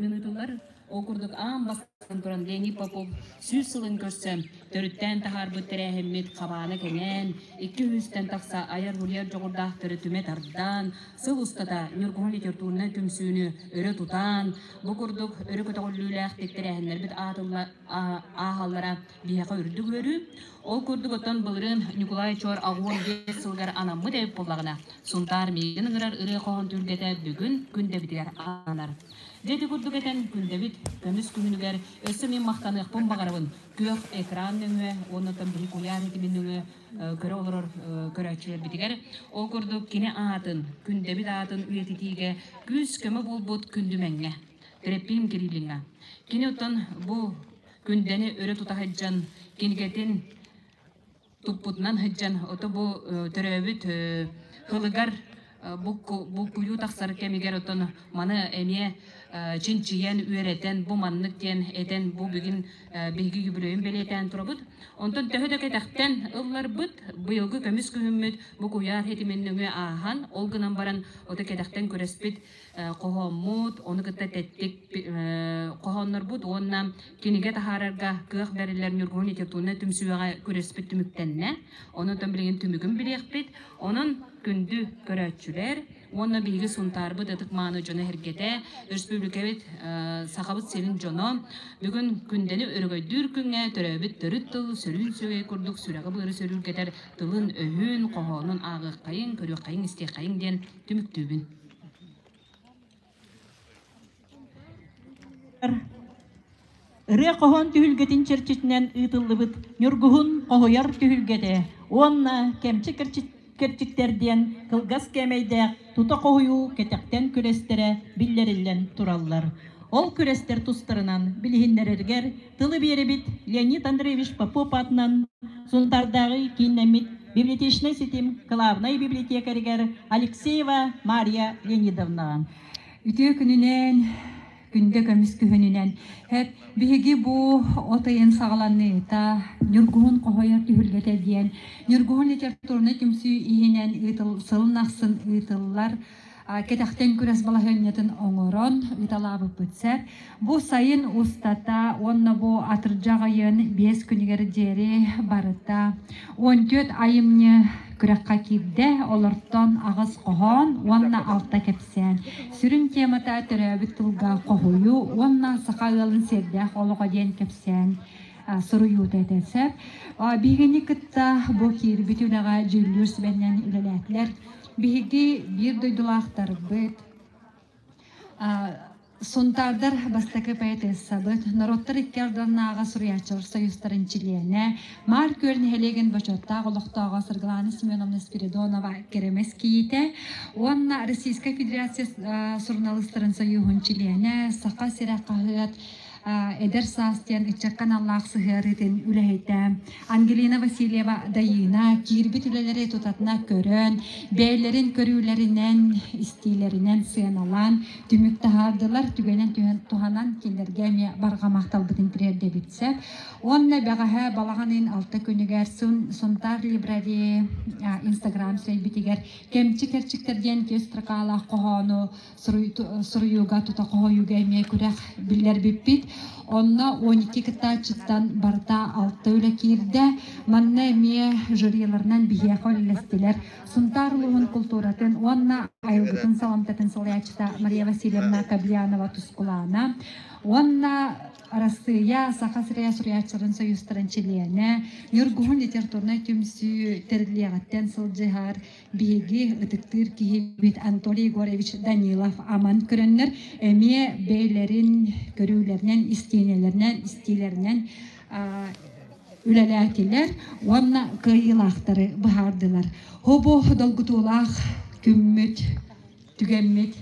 Ол курдук аан бастакы Туран Леонид Попов 100 сылын көрсөн, төрүттээн таһаарбыт тэрээһиммит хабаана кэҥээн, 200-тэн тахса айар-уһуйар дьоҕурдаахтары түмэ тардан, сыл устата Ньургуһун литературнай түмсүүнү өрө тутан, бу курдук өрө көтөҕүллүүлээхтик тэрээһиннэрбит ааһаллара биһиэхэ үрдүк үөрүү. Ол курдук оттон былырыын Ньукулай Чуор 85 сылыгар анаммыт эбит буоллаҕына, Сунтаар миигин ыҥырар ырыа-хоһоон түһүлгэтэ бүгүн күндэбитигэр ананар. Дьэ ити курдук этэн, күндэбит көмүс күһүнүгэр өссө мин махтаныахпын баҕарабын. Күөх экран нөҥүө уонна оттон биһи куйаар ситимин нөҥүө көрө олорор көрөөччүлэрбитигэр ол курдук кини аатын, күндэбит аатын үйэтитиигэ күүс-көмө буолбут Күндүмэҥҥэ, Тэрэппиин Кириллиҥҥа. Кини оттон бу күндэни өрө тута сылдьан кинигэтин туппутунан сылдьан, ото бу төрөөбүт һылыгар буккуйуу тахсар кэмигэр оттон маны эмиэ чинчийэн, үөрэтэн, бу маннык диэн этэн, бу бүгүн биһиги юбилейын бэлиэтээн турабыт. Онтон төһө да кэтэхтэн ылларбыт, быйылгы көмүс күһүммүт бу куйаар ситимин нөҥүө ааһан, ол гынан баран ото кэтэхтэн күрэспит хоһооммут, ону кытта тэттик хоһооннорбут уонна кинигэ таһаарарга кыах бэриллэр Ньургуһун литературнай түмсүүгэ күрэспит түмүктэннэ. Онон билигин түмүгүн билиэхпит. Онон күндү көрөөччүлэр уонна биһиги Сунтаарбыт ытык-мааны дьоно-сэргэтэ, өрөспүүбүлүкэбит Сахабыт сирин дьоно бүгүн күндэни өрөгөйдүүр күҥҥэ төрөөбүт төрүт тыл сөрүүн сүөгэй курдук сүрэҕи-быары сөрүүргэтэр тылын-өһүн, хоһоонун ааҕыаххайыҥ, көрүөххэйиҥ, истиэххэйиҥ диэн түмүктүүбүн. Ырыа-хоһоон түһүлгэтин чэрчитинэн ыытыллыбыт Ньургуһун хоһуйар түһүлгэтэ уонна Кэмчи кэрчиктэр диэн кылгас кээмэйдээх тута хоһуйуу кэтэхтэн күрэстэрэ биллэриллэн тураллар. Ол күрэстэр тустарынан билиһиннэрэргэр тылы биэрэбит Леонид Андреевич Попов аатынан Сунтаардааҕы кииннэммит библиотечнай ситим кылаабынай библиотекарыгар Алексеева Мария Леонидовнаҕа. Үтүө күнүнэн, күндэ көмүс күһүнүнэн. Хэп, биһиги бу от ыйын саҕаланыыта Ньургуһун хоһуйар түһүлгэтэ диэн Ньургуһун литературнай түмсүү иһинэн ыытыл, сылын ахсын ыытыллар кэтэхтэн күрэс балаһыанньатын оҥорон ыыталаабыппыт сөп. Бу сайын устата уонна бу атырдьах ыйын 5 күнүгэр диэри барыта 14 айымньы күрэххэ киирдэ. Олортон аҕыс хоһоон уонна алта кэпсээн. Сүрүн темата төрөөбүт тылга хоһуйуу уонна саха ыалын сиэрдээх олоҕо диэн кэпсээн суруйуута этэ сөп. Биһигини кытта бу киирбит үлэҕэ дьүүллүүр сүбэнэн үлэлээтилэр. Биһиги биир дойдулаахтарбыт Сунтаардар бастакы поэтессабыт, норуоттар икки ардыларынааҕы суруйааччылар союзтарын чилиэнэ, Маар Күөл нэһилиэгин бочуоттаах олохтооҕо Саргылана Семеновна Спиридонова Кэрэмэс кийиитэ уонна Российскай Федерация суруналыыстарын союһун чилиэнэ, Саха сирэ хаһыат Эдэр саас диэн ыччакка аналлаах сыһыарыытын үлэһитэ Ангелина Васильева Дайыына киирбит үлэлэри тутатына көрөн, бэйэлэрин көрүүлэринэн, истиилэринэн сыаналаан түмүк таһаардылар. Түгэнэн туһанан кинилэргэ эмиэ барҕа махталбытын тириэрдэбит сөп. Уонна бэҕэһээ балаҕан ыйын 6 күнүгэр Сунтаар Либрари Инстаграм сирэйбитигэр Кэмчи кэрчиктэр диэн көс строкалаах хоһоону суруйууга тута хоһуйууга эмиэ күрэх биллэрбиппит. Онно 12 кыттааччыттан барыта 6 үлэ киирдэ. Манна эмиэ жюриларынан биһиэхэ үлэлэстилэр. Сунтаар улууһун култууратын уонна айылгытын саламтатын салайааччыта Мария Васильевна Кобельянова-Тускулаана уонна Арассыыйа Саха сирэ суруйааччыларын союзтарын чилиэнэ, Ньургуһун литературнай түмсүү тэриллиэҕиттэн сылдьыһар биһиги ытыктыыр киһибит Анатолий Егорович Данилов аман көрөннөр эмиэ бэйэлэрин көрүүлэринэн, истиэнэлэринэн, истиилэринэн үлэлээтилэр уонна кыайыылаахтары быһаардылар. Хобу долгутуулаах күммүт, түгэммит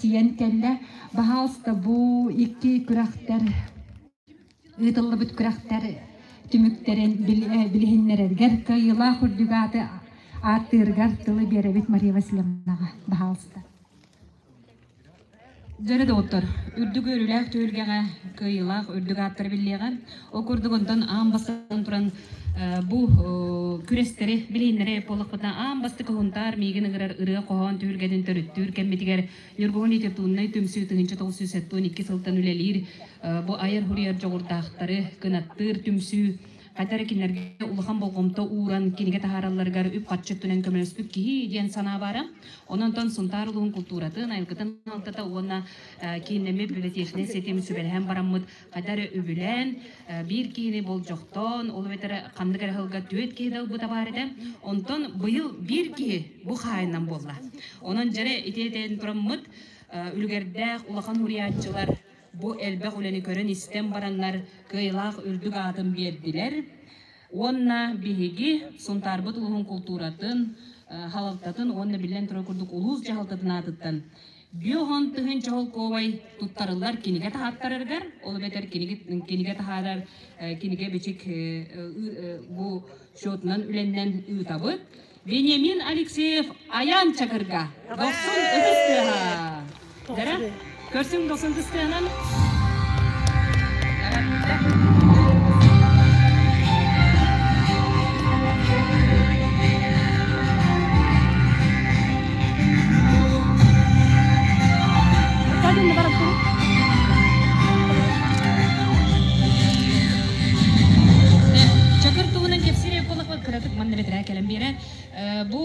тиийэн кэллэ. Баһаалыста бу икки күрэхтэр Ыытыллыбыт күрэхтэр түмүктэрин билиһиннэрэргэр кыайыылаах үрдүк ааты ааттыыргар тылы биэрэбит Мария Васильевнаҕа. Баһаалыста. Дьөрү доҕоттор, үрдүк үөрүүлээх түһүлгэҕэ кыайыылаах үрдүк ааттара биллиэҕэ. Ол курдук онтон аан бастаан туран бу күрэстэри билиһиннэрэ буоллахпытына аан бастакы Һунтаар миигин ыҥырар ырыа-хоһоон түһүлгэтин төрүттүүр кэммитигэр Ньургуһун литературнай түмсүү 1972 сылтан үлэлиир бу айар-суруйар дьоҕурдаахтары кынаттыыр түмсүү Хайда эрэ кинилэргэ улахан болҕомто ууран кинигэ таһааралларыгар үп-харчы өттүнэн көмөлөспүт киһи диэн санаа баара. Онон онтон Сунтаар улууһун култууратын, айылгытын алтата уонна кииннэммит библиотечнай ситим сүбэлэһэн бараммыт хайда эрэ үбүлээн, биир киһини болдьохтоон, ол эбэтэр ханнык эрэ сылга түөрт киһи да ылбыта баар этэ. Онтон быйыл биир киһи бу хаайынан буолла. Онон дьэрэ ити этэн тураммыт үлүгэрдээх улахан суруйааччылар Бу элбэх үлэни көрөн-истэн бараннар кыайылаах үрдүк аатын биэрдилэр уонна биһиги Сунтаарбыт улууһун култууратын, халалтатын уонна биллэн турар курдук улуус дьаһалтатын аатыттан биоһон тыһыынча холкуобай туттарыллар кинигэ таһааттарарыгар, ол эбэтэр кинигэ таһаарар кинигэ бичик бу счетунан үлэннэн ыытабыт. Вениамин Алексеев Айаан Чакырга Дохсун ытыс тыаһа. Дара, көрсүҥ дохсун ытыс тыаһынан. Чакыр туһунан кэпсиир буоллахпыт кыратык манна бэтэрээ кэлэн биэрэр. Бу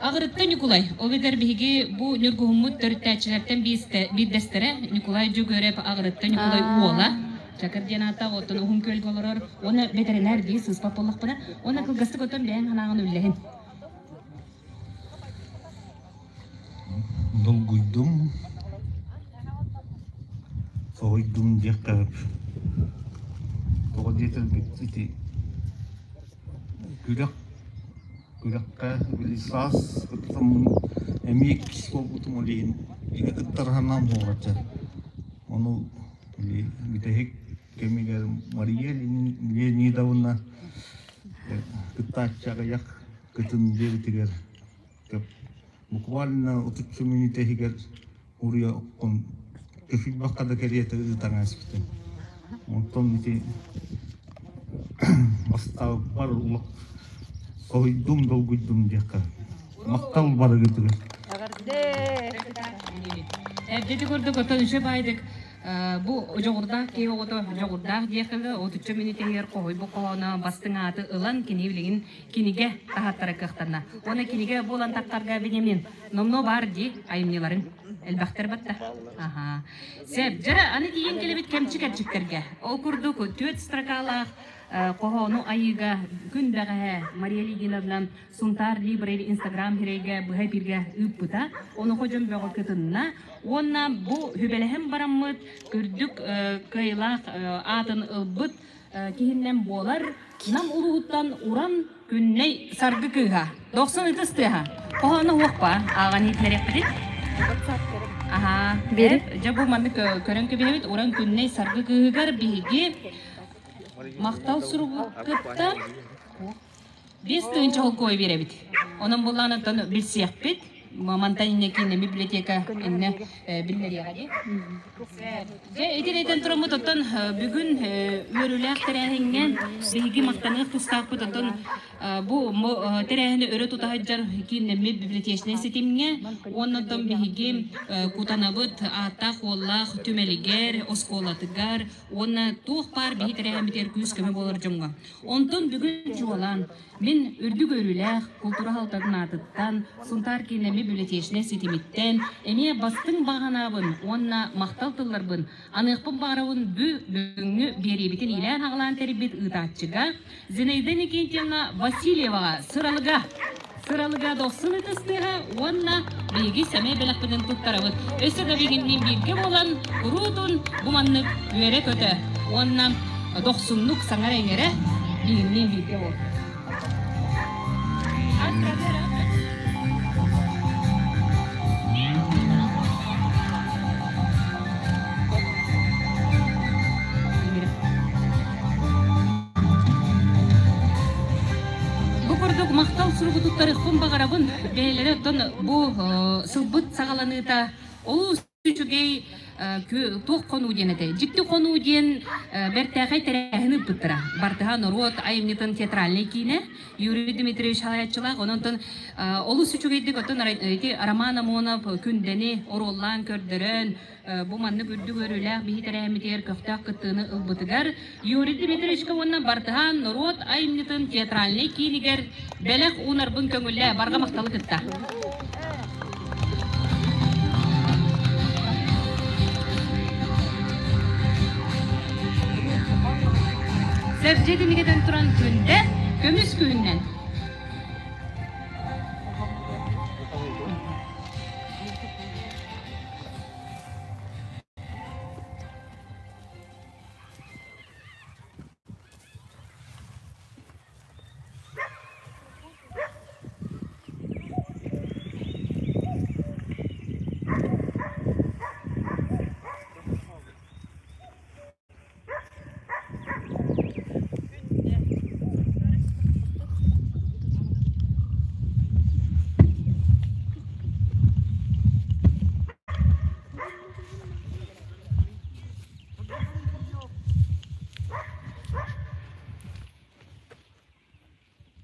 Аҕырытта Ньукулай, ол эбэтэр биһиги бу Ньургуһуммут төрүттээччилэртэн биирдэстэрэ Ньукулай Дьөгүөрэп Аҕырытта Ньукулай уола Чакыр диэн ааттаах оттон Уһун Күөлгэ олорор уонна бэтэринээр дии сыыспат буоллахпына уонна кылгастык оттон бэйэҥ санааҕын үллэһин. Долгуйдум, соһуйдум диэххэ сөп. Тоҕо диэтэргит ити күрэх күрэххэ били саас кыттаммын эмиэ иккис буолбутум ол иһин иҥэ кыттар санаам суоҕа этэ. Ону били бүтэһик кэмигэр Мария Леонидовна кыттааччы аҕыйах кытын диэбитигэр буквально отучча мүнүүтэ иһигэр уруйа оккон көфүйбэххэ да кэриэтэ ыытан ааспытым. Онтон ити бастаабыппар улах соһуйдум, долгуйдум диэххэ. Махтал барыгытыгар. Эрдэ курдук оттон үчүгэй баайдык Бу дьоҕурдаах киһи оҕото дьоҕурдаах диэххэ отучча мүнүүтэ иһигэр хоһуйбут хоһооно бастыҥ ааты ылан кини билигин кинигэ таһааттара кыахтанна. Уонна кинигэ буолан таххарга Вениамин номнуо баар дии айымньыларыҥ элбэхтэр батта. Аха. Сөп. Дьара аны тиийэн кэлэбит кэмчи кэрчиктэргэ. Ол курдук түөрт строкалаах хоһоону айыыга күн бэҕэһээ Мария Лигиновна Сунтаар Либрери Инстаграм сирэйгэ быһа эпииргэ ыыппыта. Онуоха дьон бөҕө кытынна. Уонна бу сүбэлэһэн бараммыт үрдүк кыайыылаах аатын ылбыт киһиннэн буолар Нам улууһуттан Уран Күннэй Саргы кыыһа. Дохсун ытыс тыаһа. Хоһоону уохпа ааҕан иһитинэриэхпитин. Аһаа. Дьэ бу маннык көрөн кэбиһэбит Уран Күннэй Саргы кыыһыгар биһиги махтал суругу кытта 5000 холкуой биэрэбит. Онон буллаан оттон билсиэхпит. Мантан иннэ кииннэ библиотека иннэ биллэриэҕэ дии. Дьэ итин тураммыт оттон бүгүн үөрүүлээх тэрээһиҥҥэ биһиги махтаныах тустаахпыт оттон бу тэрээһини өрө тута сылдьар кииннэммит библиотечнай ситимҥэ уонна оттон биһиги Кутанабыт ааттаах уоллаах түмэлигэр, оскуолатыгар уонна туох баар биһи тэрээһиммитигэр күүс-көмө буолар дьоҥҥо Онтон бүгүн чуолаан мин үрдүк өрүүлээх култуура халтатын аатыттан, Сунтаар киинэми библиотечнай ситимиттэн эмиэ бастыҥ баҕанаабын уонна махтал тылларбын аныахпын баҕарабын бү бүгүҥҥү биэриибитин иилээн-аҕалаан тэрийбит ыытааччыга Зинаида Никитьевна Васильеваҕа сыралыга сыралыга дохсун ытыс тыаһа уонна биһиги сэмэй бэлэхпитин туттарабыт. Өссө да биһигинниин бииргэ буолан, куруутун бу маннык үөрэ-көтө уонна дохсуннук саҥара-иҥэрэ биһигинниин бииргэ буол. Бу курдук махтал суругу туттарыахпын баҕарабын. Бэйэлэрэ оттон бу сылбыт саҕаланыыта олус үчүгэй туох хонуу диэн этэй? Дьикти хонуу диэн бэртээхэй тэрээһин ыыппыттара. Бартыһа норуот айымньытын театральнай киинэ Юрий Дмитриевич салайааччылаах. Онон олус үчүгэйдик оттон ити Роман Амонов Күндэни оруоллаан көрдөрөн, бу маннык үрдүк өрүүлээх биһи тэрээһиммитигэр көхтөөх кыттыыны ылбытыгар Юрий Дмитриевичка уонна Бартыһаан норуот айымньытын театральнай киинигэр бэлэх уунарбын көҥүллээ, барҕа махталы кытта. Сэрдьи тинигэтэн туран күндэ көмүс күһүннэн.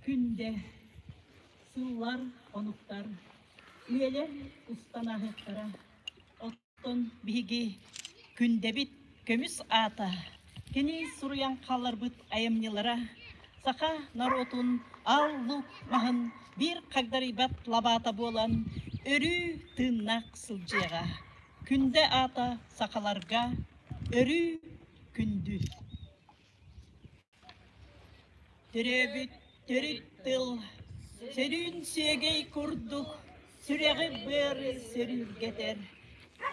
Күндэ, сыллар, хонуктар, үйэлэр устан ааһыахтара. Оттон биһиги Күндэбит көмүс аата, кини суруйан хаалларбыт айымньылара саха норуотун аал-луук маһын биир хагдарыйбат лабаата буолан өрүү тыыннаах сылдьыаҕа. Күндэ аата сахаларга өрүү күндү. Төрөөбүт төрүт тыл сөрүүн сүөгэй курдук сүрэҕи-быары сөрүүргэтэр.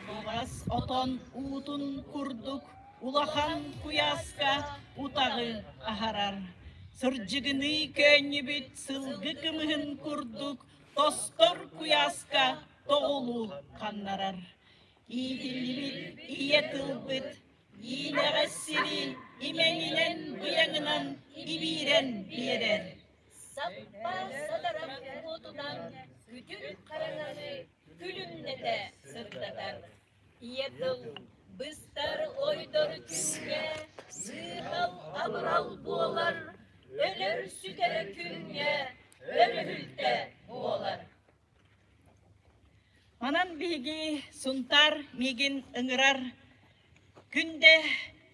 Кугас отон уутун курдук улахан куйааска утаҕы аһарар. Сырдьыгыныы көөнньүбүт сылгы кымыһын курдук тостор куйааска тоҕулуу ханнарар. Иитиллибит ийэ тылбыт иинэҕэс сири имэҥинэн быйаҥынан ибиирэн биэрэр. Саппа садарах уотунан күтүр хараҥаны күлүмнэтэ сырдатар. Ийэ тыл быстар ойдор күҥҥэ сыыһал абырал буолар, өлөр сүтэр күҥҥэ өрүһүлтэ буолар. Манан биһиги Сунтаар миигин ыҥырар Күндэ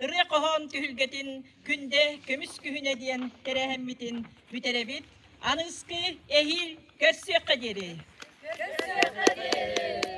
ырыа-хоһоон түһүлгэтин Күндэ көмүс күһүнэ диэн тэрээһиммитин бүтэрэбит. Аныгыскы эһиил көрсүөххэ диэри! Көрсүөххэ диэри!